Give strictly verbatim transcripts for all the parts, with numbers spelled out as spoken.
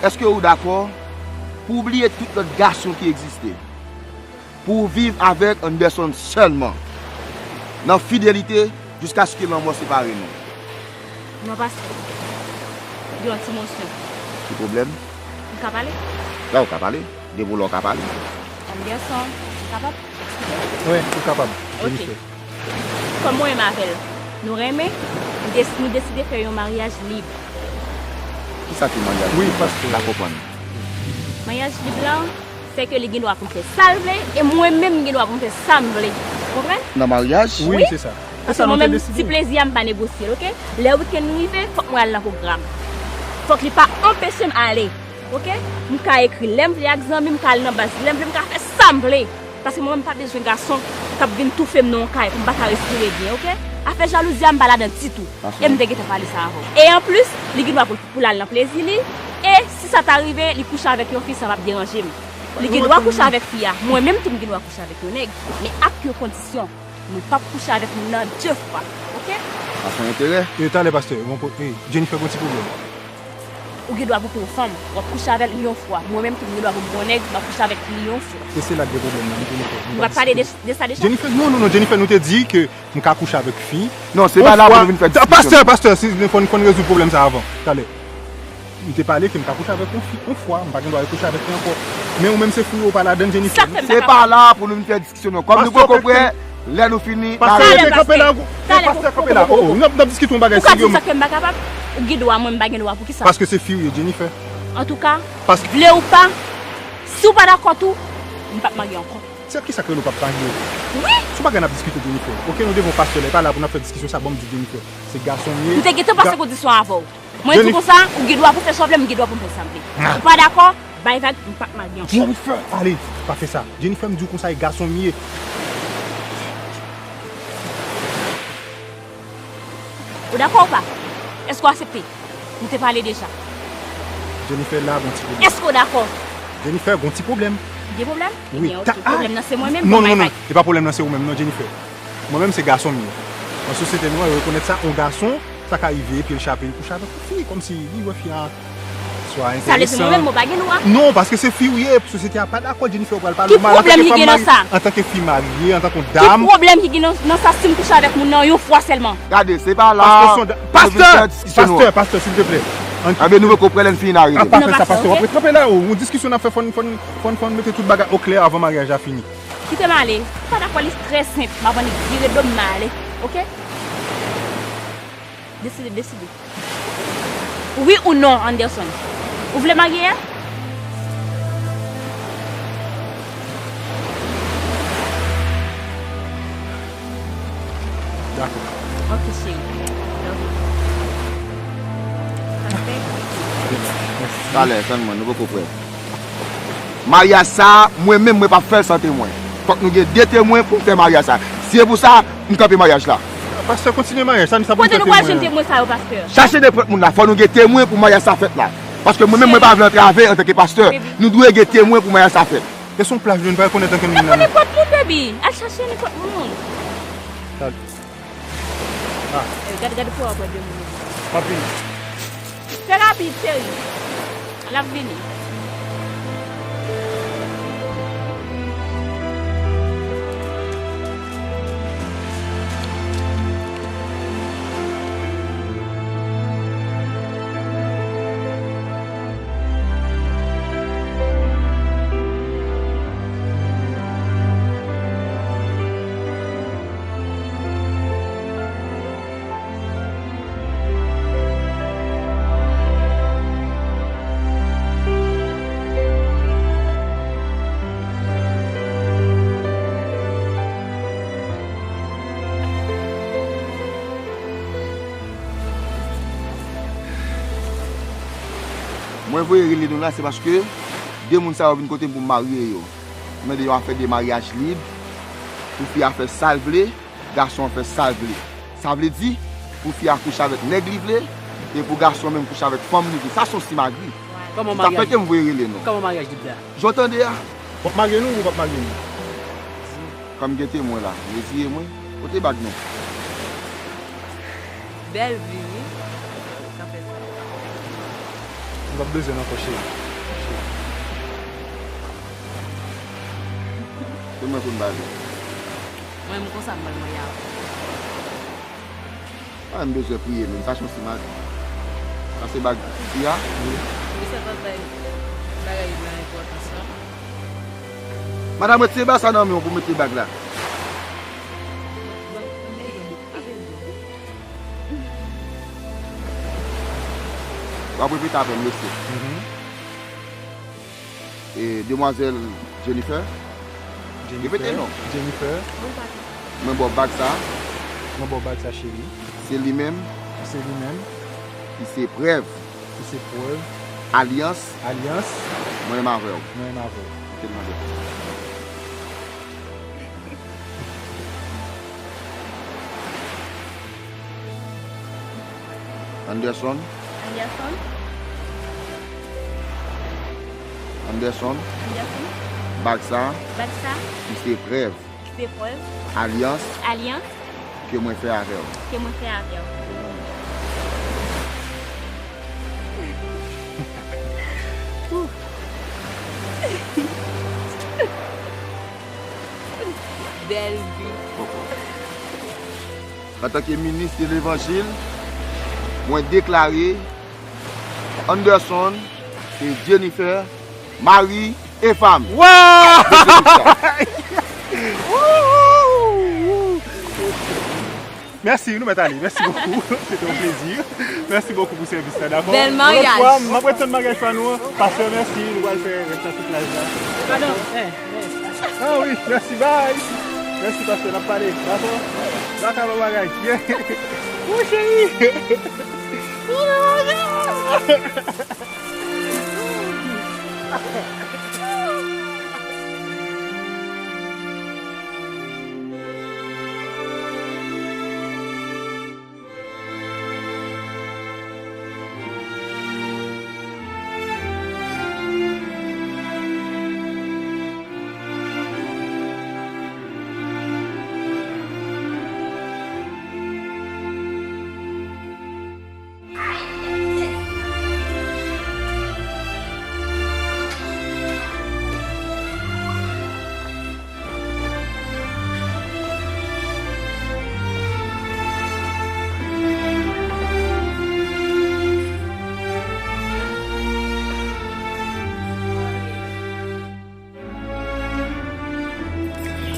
Èske ou dakò pou w bliye tout lòt gason ki egziste? Pou w viv avèk Anderson sèlman, nan fidelite, jiskaske lanmò separe nou? Non, pastè. Gen yon ti mosyon. Ki pwoblèm? M ka pale? Wi, ou ka pale. Depi w la, ou ka pale. Anderson, m kapab eksplike? Wi, ou kapab. Ok. Jennifer. Kòm mwen menm avè l, nou renmen, nou des-, nou deside fè yon maryaj lib. Kisa ki maryaj lib? Wi, pastè. Pa konprann. Maryaj lib la, se ke li gen dwa pou l fè sa l vle, e mwen menm m gen dwa pou m fè sa m vle. Ou konprann? Nan maryaj? Wi, wi, se sa. Paske mwen menm, ti plezi a m pa negosye l, ok? Lè weekend rive, fòk mwen al nan pwogram. Fòk li pa anpeche m ale, ok? M ka ekri lè m vle ak zanmi, m ka al nan baz lè m vle, m ka fè sa m vle. Paske mwen menm m pa bezwen gason k ap vin toufe m nan yon kay pou m pa ka respire byen, ok? Afè jalouzi a m pa ladan ditou. E m te gentan pale sa avè w. E anplis, li gen dwa pou, pou l al nan plezi li. E si sa ta rive, li kouche avèk yon fi, sa p ap deranje m. Li gen dwa kouche avèk fi a. Mwen menm tou m gen dwa kouche avèk yon nèg. Men ak yon kondisyon. Mwen p ap kouche avèk moun nan de fwa. Ok? Sa fè enterè. E talè, pastè, bon, ko-, e, Jennifer gen ti pwoblèm. Ou gen dwa pou w fanm, w ap kouche avè l yon fwa. Mwen menm tou, m gen dwa pou m gon nèg, m ap kouche avèk li yon fwa. E se la k gen pwoblèm nan, Jennifer. Nou pa t pale de, de sa deja? Jennifer, non, non, non, Jennifer, nou te di ke m ka kouche avèk fi. Non, se pa la pou nou vin fè diskisyon. Pastè, pastè, si, fò n, fò n rezoud pwoblèm sa avan. Talè. M te pale ke m ka kouche avèk yon fi yon fwa, m pa gen dwa rekouche avèk li ankò. Men ou menm se fou yo pa ladann, Jennifer. Se pa la pou nou vin fè diskisyon non. Kòm nou poko prè, lè nou fini, pastè, kanpe la, pastè, kanpe la. Oh, oh, n ap, n ap diskite yon bagay serye. Ou ka di sa ke m pa kapab? Ou gen dwa, mwen m pa gen dwa, poukisa? Paske se fi w ye, Jennifer. Antouka, vle ou pa, si w pa dakò tou, m p ap marye ankò. Se kisa k rele w p ap marye? Wi! Se yon bagay n ap diskite, Jennifer. Ok, nou devan pastè la, e pa la pou n ap fè diskisyon sa, ban m di w, Jennifer. Se gason m ye. M te gentan pase kondisyon avè w. Mwen di w konsa, ou gen dwa pou fè sa w vle, m gen dwa pou m fè sa m vle. Ou pa dakò? Bay vag, m p ap marye ankò. Jennifer, ale, pa fè sa. Jennifer, m di w konsa, e gason m ye. Ou dakò ou pa? Èske w aksepte? Nou te pale deja. Jennifer, la, gon ti pwoblèm. Èske w dakò? Jennifer, gon ti pwoblèm. Gen pwoblèm? Wi. Ebyen, ok, pwoblèm nan se mwen menm, non, non, non, non. E pa pwoblèm nan se ou menm, non, Jennifer. Mwen menm se gason m ye. Nan sosyete nou an, yo rekonèt sa, yon gason, sa ka rive, pye l chape, li kouche avèk yon fi, kòmsi li wè fi a swa enteresan. Sa vle di mwen menm, mwen pa gen dwa? Non, paske se fi w ye, sosyete a pa dakò, Jennifer, ou pral pale mal antanke fanm marye, antanke fi marye, antanke yon dam. Ki pwoblèm ki gen nan, nan sa si m kouche avèk moun nan yon fwa sèlman? Gade, se pa la pou nou vin fè diskisyon nou an. Pastè, pastè, silteplè. Anben, nou poko prè, lè n fini n a regle. A, pa fè sa, pastè, w ap ret kanpe la, yon diskisyon n ap fè, fò n, fò n, fò n, fò n mete tout bagay oklè avan maryaj la fini. Kite m ale. M pa dakò, li trè senp. M ap annik vire do m, m ale. Ok? Deside, deside. Wi ou non, Anderson? Ou vle marye a? Dakò. Ok, cheri. Love you. Pastè? Talè, tann mwen, nou poko prè. Maryaj sa a, mwen menm, mwen p ap fè l san temwen. Fòk nou gen de temwen pou n fè maryaj sa a. Si se pou sa, m kanpe maryaj la. Pastè, kontinye maryaj sa, nou sa pou n fè temwen an. Kote nou pral jwenn temwen sa yo, pastè? Chache nenpòt moun la, fò nou gen temwen pou maryaj sa fèt la. Paske mwen menm, mwen pa vle antrave antanke pastè. Nou dwe gen temwen pou maryaj sa fèt. E se yon plas, nou pa rekonèt ankenn moun nan. Al pran nenpòt moun, baby. Al chache nenpòt moun. Gad. Ah. Eh, gad, gad pou w ap wè de moun. M ap vini. Fè rapid, cheri. L ap vini. Mwen voye rele nou la, se paske de moun sa yo vin kote m pou m marye yo. M mande yon afè de maryaj lib, pou fi a fè sa l vle, gason an fè sa l vle. Sa vle di, pou fi a kouche avèk nèg li vle, e pou gason an menm kouche avèk fanm li vle. Sa se yon simagri. Kòman maryaj? Se sa k fè ke m voye rele nou. Kòman maryaj lib la? Jan w tande a? W ap marye nou ou w p ap marye nou? Kòm gen temwen la, reziye mwen. Kote bag nou? Bèl vi, wi. Sa fè sa. M p ap bezwen l ankò, cheri. Pou mwen konn bagay. Mwen menm konsa m pral marye avè w. Pa menm bezwen priye menm, sa se yon ti madanm. Sa se bag fi a? Wi, sa pa bay bagay nan enpòtans lan. Madanm, retire bagay sa nan men w pou mete bag la. W ap repete avè m, mesye. E, demwazèl Jennifer. Repete non. Jennifer. Mwen ba w bag sa. Mwen ba w bag sa, cheri. Se li menm. Se li menm. Ki se prèv. Ki se prèv. Alyans. Alyans. Mwen menm avè w. Mwen menm avè w. Te mande. Anderson. Anderson. Anderson. Anderson. Bag sa. Bag sa. Ki se prèv. Ki se prèv. Alyans. Alyans. Ke mwen fè avè w. Ke mwen fè avè w. Bèl vi. Antanke minis de levanjil, mwen deklare Anderson e Jennifer mari e fanm. Waw! Mèsi pou sa. Mèsi, nou mèt ale. Mèsi bokou. Se te yon plezi. Mèsi bokou pou sèvis la, dakò? Bèl maryaj. Yon lòt fwa, m ap ret tann maryaj pa nou an. Pastè, mèsi. Nou pral fè rès nan tout laj la. Padon. Ah wi, mèsi, bye. Mèsi, pastè, n ap pale. Dakò? Dakò, bon bagay. Yeah. Wi, cheri.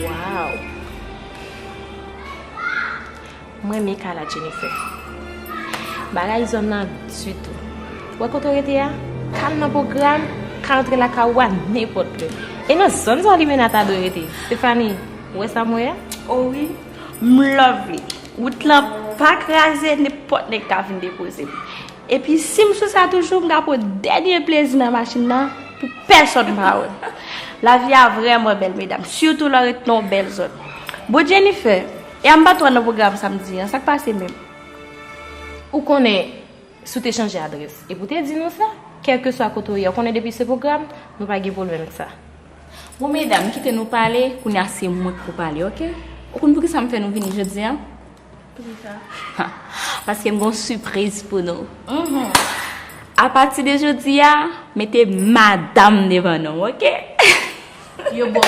Waw! M renmen kay la, Jennifer. M pa rayi zòn nan ditou. Ou wè kote w rete a? Kay m nan pwogram, ka rantre lakay ou a nenpòt lè. E nan zòn sa w li menm ta dwe rete. Stephanie, ou wè sa m wè a? O wi, m love li. Wout lan pa kraze, nenpòt nèg ka vin depoze m. Epi si m sou sa toujou, m ka pran dènye plezi nan machin nan pou pèsonn pa wè m. Lavi a vrèman bèl, medam, sitou lè w ret nan yon bèl zòn. Bon, Jennifer, e a m pa t wè w nan pwogram samdi an, sa k pase menm? Ou konnen, si w te chanje adrès epi w te di nou sa, kèlkeswa kote w ye, ou konnen depi se pwogram, nou pa gen pwoblèm ak sa. Bon, medam, kite nou pale, kounye a se mwen k pou pale, oke? Ou konn poukisa m fè nou vini jodi a? Poukisa? Ha, paske m gon sipriz pou nou. Apati de jodi a, mete madanm devan non m, oke? Yo ba w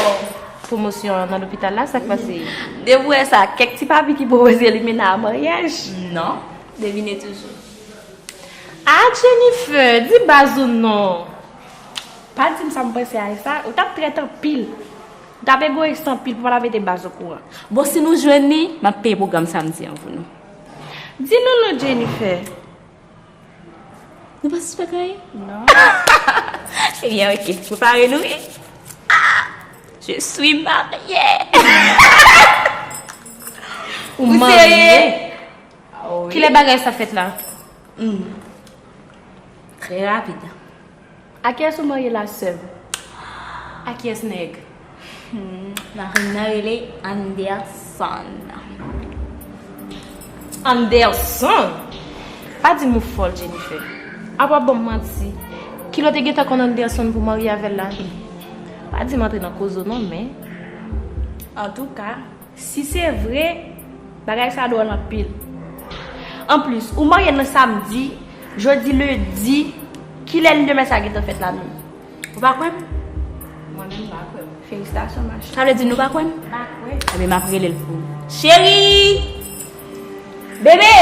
pwomosyon nan lopital la, sa k pase? Depi w wè sa, kèk ti papi ki pwopoze limena a maryaj. Non, devine toujou. Ah, Jennifer, di baz ou non. Pa di m sa m panse a sa, ou t ap trèt anpil. Ou t ap egoyis anpil pou pa ta mete baz okouran. Bon, si nou jwenn li, m ap peye pwogram samdi an pou nou. Di nou non, Jennifer. Nou pa sispèk anyen? Non. Ebyen, oke, prepare nou, wi. Ah, je suis mariée. Ou marye? Kilè bagay sa fèt la? Trè rapid. A kiyès ou marye la, sè m? A kiyès nèg? Mari m nan rele Anderson. Anderson? Pa di m ou fòl, Jennifer. Apa w ap ban m manti. Kilè w te gentan konn Anderson pou w marye avè l la? Pa di m antre nan koze w non, men. Antouka, si se vre, bagay sa dwòl anpil. Anplis, ou marye nan samdi, jodi lendi, Kilè lindemè sa gentan fèt la menm? Ou pa kwè m? Mwen menm m pa kwè m. Felisitasyon, ma chère. Sa vle di nou pa kwè m? M pa kwè. Ebyen, m ap rele l pou ou. Cheri! Bebe!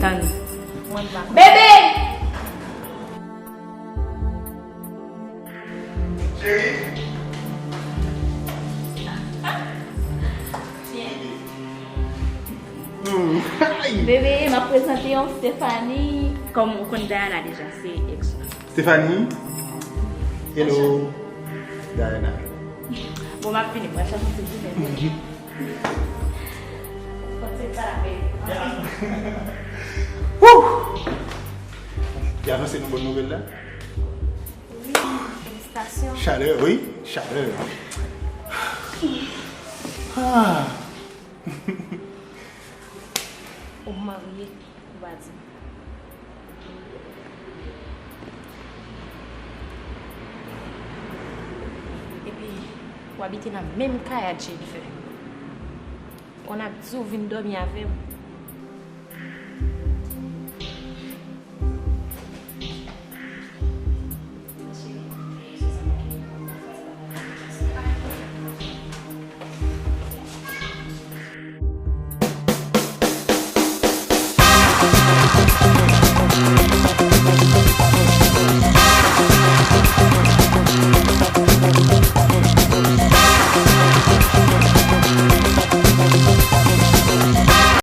Tann. Mwen m pa kwè. Bebe! Cheri! Hmm. Bebe, m ap prezante w Stephanie. Kòm ou konn Diana deja, se ex mwen. Stephanie. Hello. Diana. Bon, m ap vini, mwen chache yon ti goumen. Woo! Diana, se nou bon nouvèl la? Wi, felisitasyon. Chalè, wi, chalè. Ah. Ou marye, ou pa di m. Epi, w abite nan menm kay ak Jennifer. Konn ap di w vin dòmi avè m.